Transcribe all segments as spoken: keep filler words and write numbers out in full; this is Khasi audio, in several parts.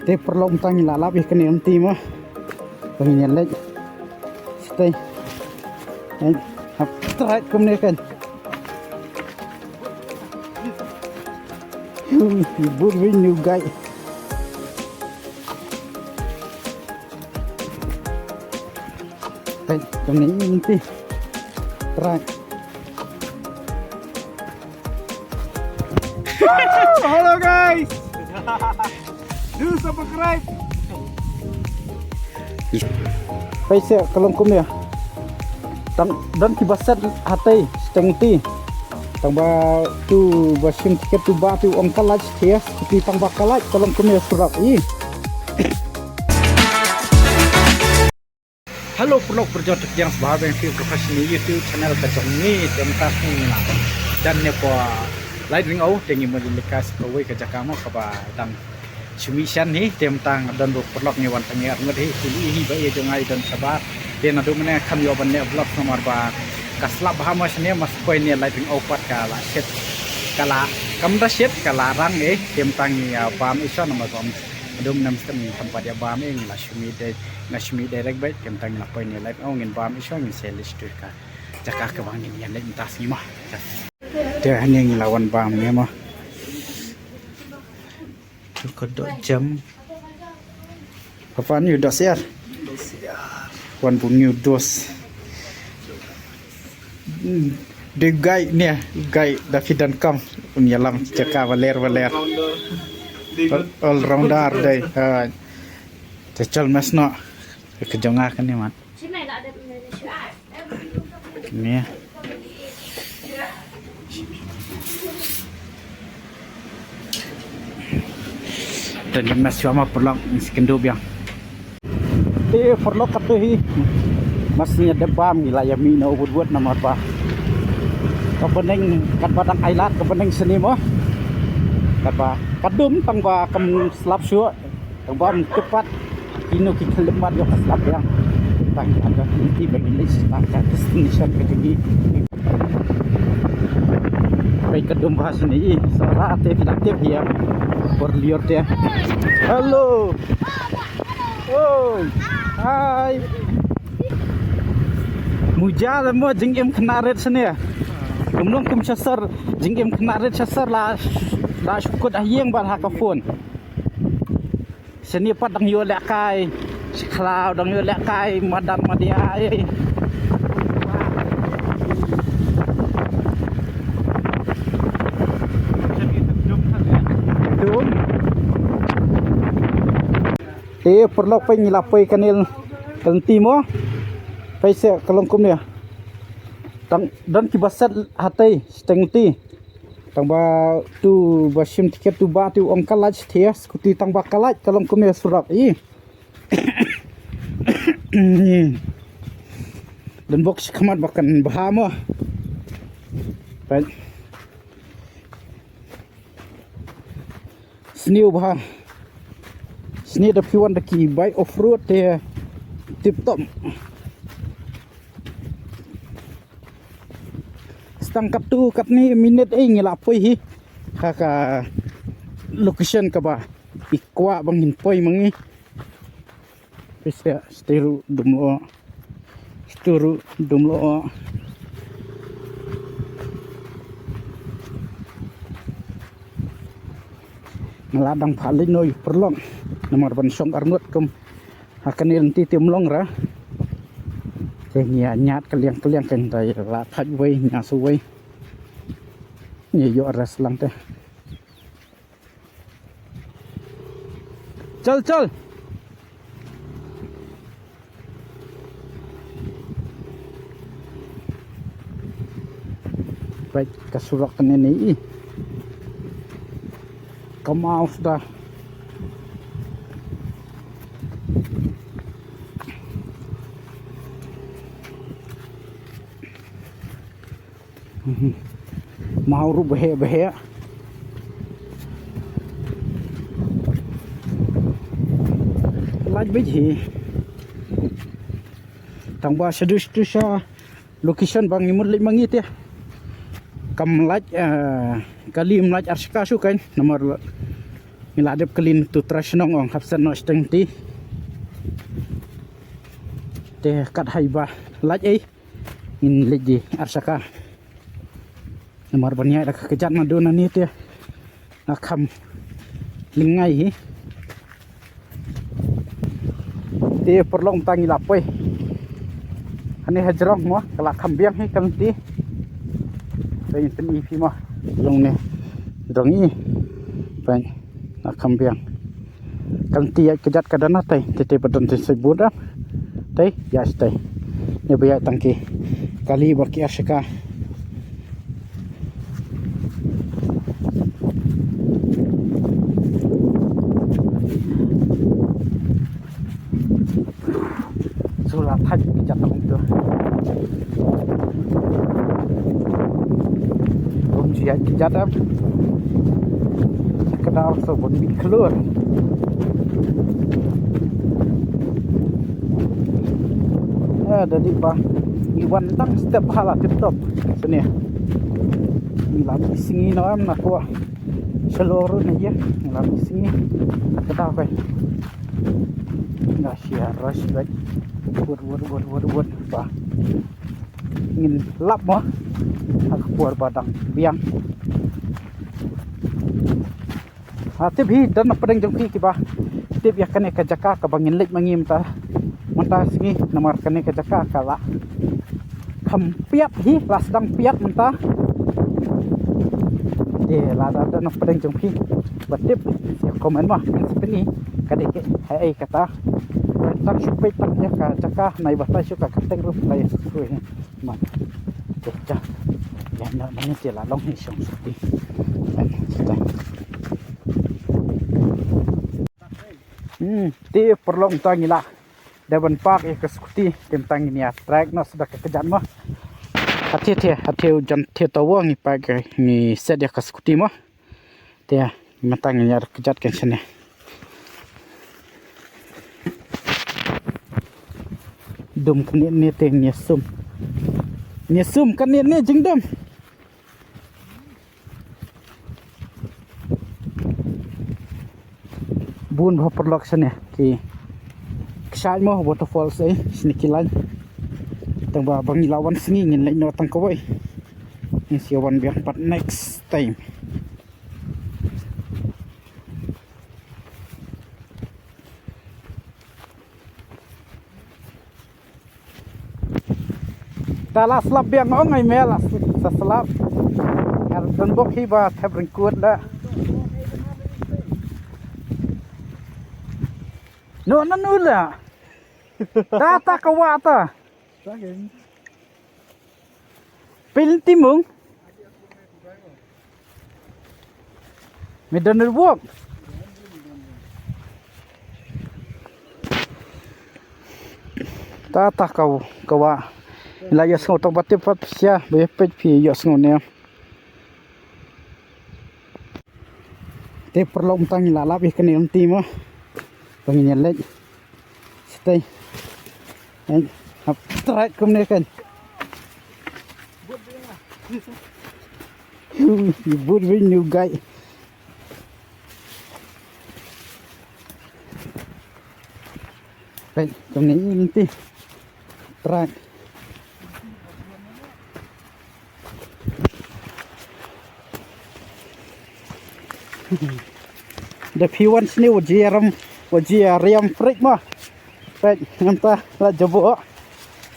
Te paralok mynta ngi la lap ïa kane ka lynti mo. Ba ngin ïa leit. Stay. Hei, hap trai kumne kan. Ui, bun win new guy. Hei, kumne ka lynti. Trai. Hello guys. Do subscribe. Pei se ka long kumne. Tang don kiba set hatei steng ti. Tang ba tu ba shim tiket tu ba tu ong ka lait thiah, ti tang ba ka lait ka long kumne surok i. Hello paralok parajor, to pdiang sngewbha biang sha phi baroh ha kane ka YouTube channel ka jong ngi. Te mynta ngi la don ne hapoh Laitryngeo, te ngi mut leit ka sa kawei ka jaka mo kaba dang shu mih shen hi. Te mynta nga don ruh paralok, ngi wan tang ngi arngut hi, ki ïohi hi ba ïa jong nga i don shabar. Te naduh mynne kham ïoh ban leh vlog namar ba ka slap bha mo shane, mas poi ne Laitryngeo pat ka la shit, ka la kam da shit, ka la rang eh. Te mynta ngi ïa bam i sha namar ba naduh mynne mynstep ngim pat ïa bam eh, ngi la shu mih dei, nga shu mih direct beit. Te mynta ngi la poi ne Laitryngeo, ngin bam i sha, ngin sa leit sha ka jaka kaba ngin ïa leit mynta sngi mo. Te hangne ngi la wan bam ne mo. Tu ka doh jam. Papa ni doh siar. Wan bun ni dos. Hmm. Dei guide ne, guide da phi donkam. Un ïalam jaka ba ler ba ler. All, all rounder dei. Ha. Te chal mas noh. Ka jong nga kane mat. Ni. Te ni mas shuwa ma paralok, ngi sa kynduh biang. Te paralok, katto hi. Mas ngi dep bam, ngi la ïa mih noh wut wut namar ba ka bneng katba dang ailad ka bneng shane mo. Katba ka dum tang ba kam slap shuh. Tang ba ym tip pat kino ki khyllipmat ïoh ka slap biang. Tang ïa ka lynti ba ngin leit sha ka destination ka jong ngi. Peit ka dum bha shane i. Sohra te phi la tip hi ïa por lior te. Hello. Oi. Hi. Muja la mo jingim khynnah rit shane. Kum long kum sha sor jingim khynnah rit sha sor la, la shu kut ha ïing bad ha ka phone. Shane pat dang ïoh lehkai. Shi khlaw dang ïoh lehkai madan madia ei. Dum. Te paralok, peit ngi la poi kane ka lynti mo. Peit se ka long kumne. Tang don kiba set hatei steng ti. Tang ba tu ba shim tiket tu ba tu ong ka lait thiah, scooty tang ba ka lait ka long kumne surok i. Don bok shi khmat ba kan bha mo. Peit. Sniew bha. Sniew da phi wan da ki bike off road te tip top. Stang katto katne minit ei ngi la poi hi ha ka location kaba i kwah ba ngin poi ma ngi. Pisa shteru dum lo. Shteru dum lo. Nga la dang phah leit noh ïa u paralok namar ban shong arngut kum ha kane lynti te ym long ra. Te ngi ïa ñiad ka liang ka liang, kan dei la thait wei ñiad sa wei. Ngi ïoh rest lang te. Chal, chal. Peit ka surok kane ni i. Kam aus da. Maw ruh baheh baheh. Lait beit hi. Tang ba shaduh shaduh sha location ba ngi mut leit ma ngi te. Kam lait, eh, kali ym lait ar shaka shu kan namar Ngi la dep kylli na utu u trai shnong, ong hap shet noh shiteng ti. Te kat haba lait ei ngin leit da i arshaka. Namar ban ïaid da ka kjat naduh nangne te nga kham lyngngai hi. Te paralok, mynta ngi la poi hangne ha jrong mo, ka la kham biang hi ka lynti. Te ngin pyni ïa phi mo, jrong ne, jrong i. Peit, la kham biang. Ka lynti ïaid kjat ka don na tei, te tei ba don tei sait bun da. Tei ïaid tei. Ne ba ïaid tang ki kali bad ki arshaka. Shu la thait ki jat tang tu. Bun shu ïaid ki jat em. Ka daw shu bun bit khlur. Eh, da dei ba ngi wan tang step ha la tip top. Shane ngi la mih sngi noh em, na kwah shalor ruh na ïa, ngi la mih sngi. Ka daw kai. Nga shia rush bad. Wut, wut, wut, wut, wut. Ba ngin lap mo ha ka por ba dang biang. Ha, tip hi, don na pdeng jong phi kiba tip ïa kane ka jaka kaba ngin leit ma ngi mynta, mynta sngi, namar kane ka jaka ka la kham piat hi, la sdang piat mynta. Te lada don na pdeng jong phi ba tip, ïa comment mo, ngin sa pyni ka dei kaei kata. Tang shu peit tang ïa ka jaka, nai batai shu ka kyrteng ruh, nai shu hi. Ma. Te ta. Ïa na mane te la long hi shong shuti. Hmm, te paralok, mynta ngi la dep ban park ïa ka scooty, te mynta ngin ïa trek noh sha ka kjat mo. Hathie thie, hathie u jan thie tawa ngi park, ngi set ïa ka scooty mo. Te mynta ngin ïa kjat kan shane. Dum kane ne te ngi sum. Ngi sum kane ne jingdum. Bun bha paralok shane ki kshaid mo, waterfalls ei shane ki lain. Tang ba ba ngi la wan sngi ngin leit noh tang kawei. Ngin sa wan biang pat next time. Ta la slap biang ong ai me la sa slap. Ngar dan bok hi ba thep ryngkut la. No, no, no la. Ta ta ka wa ta. Pil timung. Me don ri wok. Ta ta ka, ka wa. La ïohsngew tang ba tip pat pisa, ba ïa peit phi ïohsngew ne. Te paralok, mynta ngi la lap ïa kane lynti mo. Ba ngin ïa leit. Stay. Hei, hap trai kumne kan. Ui, bud bad new guy. Hei, kumne lynti. Trai. Da phi wan shane wa ji ram, wa ji riam frik ma. Peit, mynta la jabo.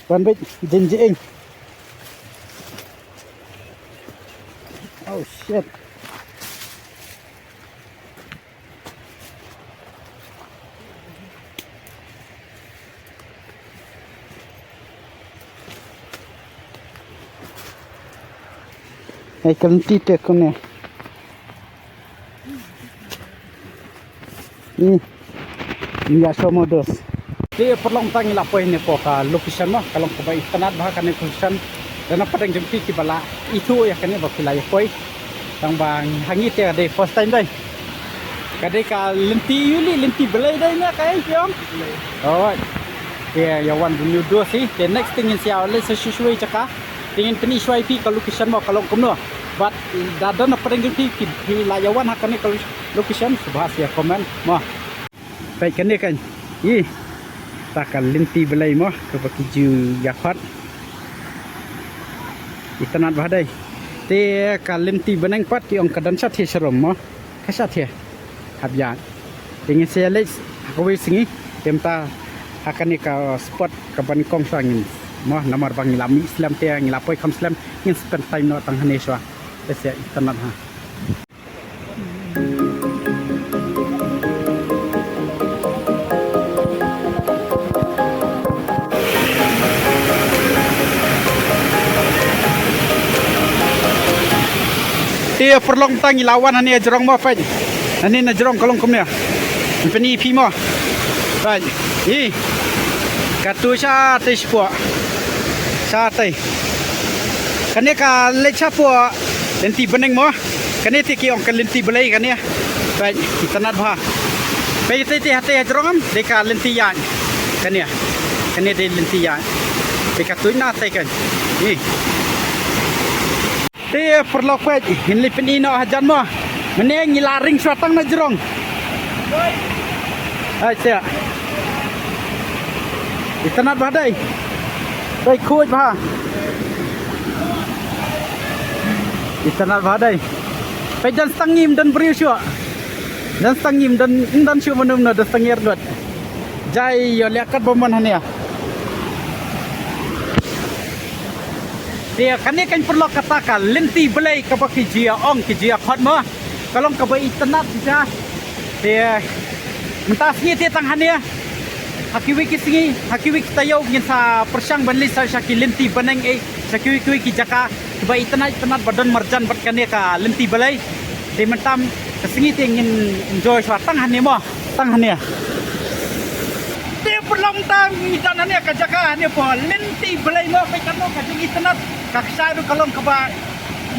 Wan bit jinjing. Oh shit. Ai, ka lynti te kumne. Hmm. Ïa, so mo dos. Te paralok, mynta ngi la poi ne ko ka location mo, ka long kaba itynnad bha kane ka location. Da na pdeng jong phi kiba la ithuh ïa kane ba phi la ïa poi. Tang ba ha ngi te ka dei first time dei. Ka dei ka lynti ïuli, lynti Blei dei ne kaei phi ong? Alright. Te ïa wan bynñiaw dos hi. Te next thing ngin sa ïa leit sa shuwa shuwa jaka. Te ngin pyni shuwa ïa phi ka location mo ka long kumno. Bad da don na pdeng jong phi ki, phi la ïa wan ha kane ka location, sngewbha sa ïa comment mo. Peit kane kan. Ih. Ta ka lynti blei mo, kaba ki ju ïa khot. Itynnad bha dei. Te ka lynti bneng pat ki ong ka don sha thie sharum mo. Ka sha thie. Hap ïa. Te ngin sa ïa leit ha kawei sngi. Te mynta ha kane ka spot kaba nyngkong shuwa ngin mo, namar ba ngi la mih slem te ngi la poi kham slem, ngin spend time noh tang hangne shuwa. Te sa ïa itynnad ha. Te paralok, mynta ngi la wan hangne ha jrong mo, peit. Hangne na jrong ka long kumne. Ngan pyni phi mo. Peit. Ih. Katu shatei shapoh. Shatei. Kane ka leit shapoh. Lynti bneng mo. Kane te ki ong ka lynti blei kane. Peit, itynnad bha. Peit te te hatei ha jrong em, dei ka lynti ïaid. Kane. Kane dei lynti ïaid. Te katu na tei kan. Ih. Te paralok, peit, ngin leit pyni noh hajan mo. Mynne ngi la ring shuwa tang na jrong. Ai, sia. Itynnad bha dei. Dei khuid bha. Itynnad bha dei. Peit, don stang ngim don briew shuh. Don stang ngim don, don shuh mano mano, don stang ngi arngut. Jai ïoh leh kat ba mon hangne. Te kane kan paralok kata ka lynti blei kaba ki ju ïa ong ki ju ïa khot mo. Ka long kaba itynnad shisha. Te mynta sngi te tang hangne. Ha kiwei ki sngi, ha kiwei ki taïew ngin sa pyrshang ban leit sa sha ki lynti bneng, eh, sha kiwei kiwei ki jaka kiba itynnad itynnad ba don marjan bad kane ka lynti blei. Te mynta ka sngi te ngin enjoy shuwa tang hangne mo. Tang hangne. Te paralok, mynta ngi don hangne ka jaka hangne hapoh lynti blei mo, peit katno ka jingitynnad, ka kshaid ruh ka long kaba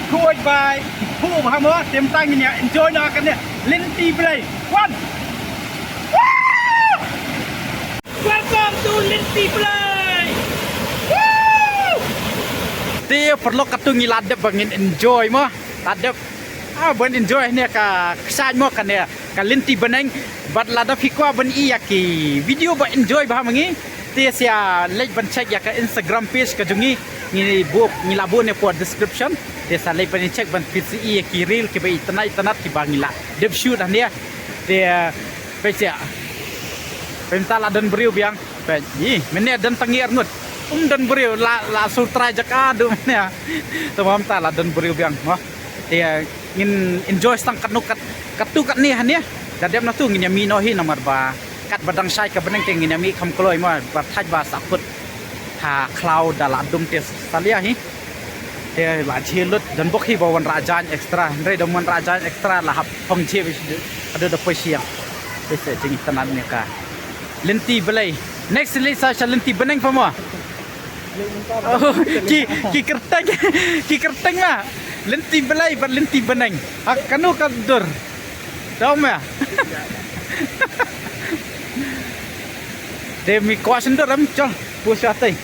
khuid bha, khuid bha mo, te mynta ngin ïa enjoy noh kane lynti blei. Wan. Woo! Welcome to Lynti Blei. Woo! Te paralok, katu ngi la dep ba ngin enjoy mo. La dep Ah, ban enjoy ne ka kshaid mo kane ka lynti bneng. Bad lada phi kwah ban ïa ki video ba enjoy bha ma ngi, te sa leit ban check ïa ka Instagram page ka jong ngi. Ngi buh, ngi la buh ne hapoh description. Te sa leit ban check ban phi sa ïa ki reel kiba itynnad itynnad kiba ngi la dep shoot hangne. Te peit sha. Peit mynta la don briew biang. Peit, ih, mynne don tang ngi arngut. Um don briew, la, la shu trai jaka duh mynne. Te mynta la don briew biang mo. Te ngin enjoy tang katno kat, katto katne hangne. Da dep na tu ngin ïa mih noh hi namar ba katba dang shai ka bneng te ngin ïa mih kham kloi mo, ba thait ba sahkut ha khlaw da la dum te salia hi. Te la jhieh lut, don bok hi ba wanrah jaiñ extra. Hynrei da wanrah jaiñ extra la hap phong jhieh bad haduh da poi sha ïing. Te sa jingitynnad ne ka lynti blei. Next leit sa sha lynti bneng pa mo. Oh, ki, ki kyrteng, ki kyrteng ma. Lynti blei bad lynti bneng. Ha kano ka dur? Dom ya. Te mi kwah sendor em chol. Pus ya tei.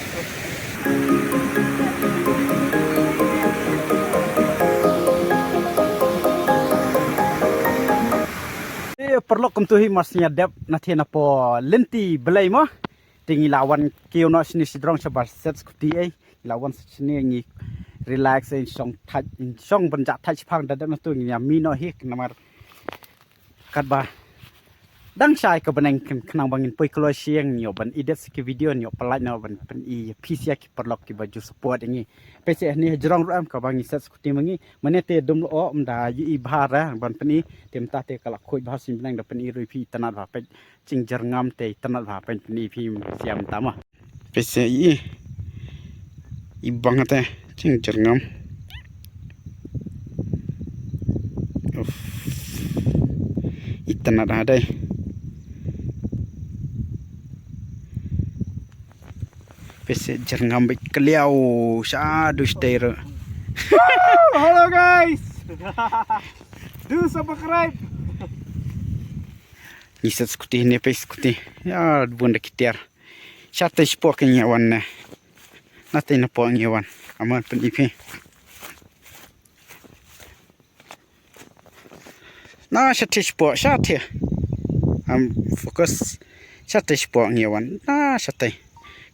Te paralok, kumtu hi mar shu ïa dep na thie na po lynti blei mo. Te ngi la wan kiew noh shane shajrong shaba set skuti ei. Ngi la wan shane ngi relax ei, shong thait, shong ban jah thait shipang. Da dep na tu ngin ïa mih noh hi namar katba dang shai ka bneng, khnang ba ngin poi kloi sha ïing, ïoh ban edit sa ki video, ïoh pynlait noh ban pyni ïa phi sha ki paralok kiba ju support ïa ngi. Peit sha hangne hajrong ruh em kaba ngi set skuti ma ngi. Mynne te dum lyoh, ym da ïohi bha re ban pyni. Te mynta te ka la khuid bha shisien bneng, da pyni ruh phi, itynnad bha, peit jingjyrngam te itynnad bha, peit pyni phi sha mynta mo. Peit sha i, i bang te jingjyrngam. Uff. Itynnad ha dei. Peit sha jyrngam beit kliaw sha du shtei ruh. Hello guys. Do subscribe. Ngi set skuti ne, peit skuti. Ïa bun da ki tiar. Shatei shapoh ka ngi wan ne. Natei napoh ngi wan. Aman pyni phi. Na shatei shapoh, shatei. Am focus shatei shapoh ngi wan. Na shatei.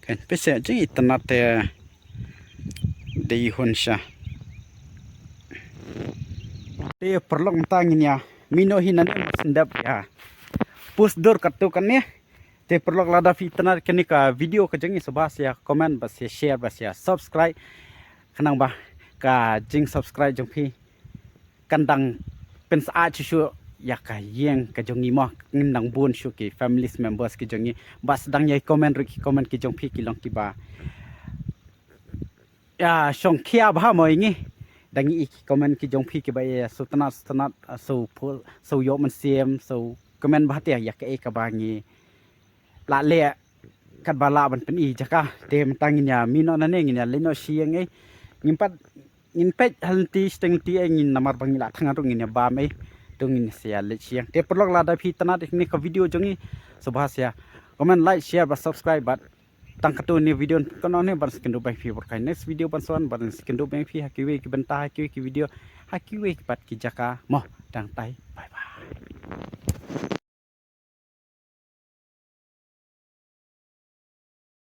Kan pese jing itynnad te dei hun sha. Te paralok mynta ngin ïa mih noh hi nangne, sngewbha ïa post dur katto katne. Te paralok lada phi itynnad kane ka video ka jong ngi, sngewbha sa comment, bad sa share, bad sa subscribe. Khnang ba ka jing subscribe jong phi kan dang pynsah shuh shuh ïa ka ïing ka jong ngi mo, ngin dang bun shuh ki families members ki jong ngi. Bad sdang ïa comment ruh, ki comment ki jong phi ki long kiba ïa shongkhia bha mo ïa ngi. Dang i ki comment ki jong phi kiba ïa sngewtynnad sngewtynnad, sngewpul, sngewïoh mynsiem, sngewkmen bha te ïa kaei kaba ngi la leh katba lah ban pyni jaka. Te mynta ngin ïa mih noh nangne, ngin ïa leit noh sha ïing ei. Ngim pat, ngin peit ha lynti shiteng lynti ei, ngin namar ba ngi la thngan ruh ngin ïa bam ei. To ngin sa ïa leit sha ïing. Te paralok lada phi itynnad ïa kane ka video jong ngi, sngewbha sa comment, like, share bad subscribe bad tang katto ne video, kano ne ban sa kynduh bad phi bad ka next video ban sa wan, ban sa kynduh bad phi ha kiwei ki bynta, ha kiwei ki video, ha kiwei pat ki jaka mo. Tang tai, bye bye.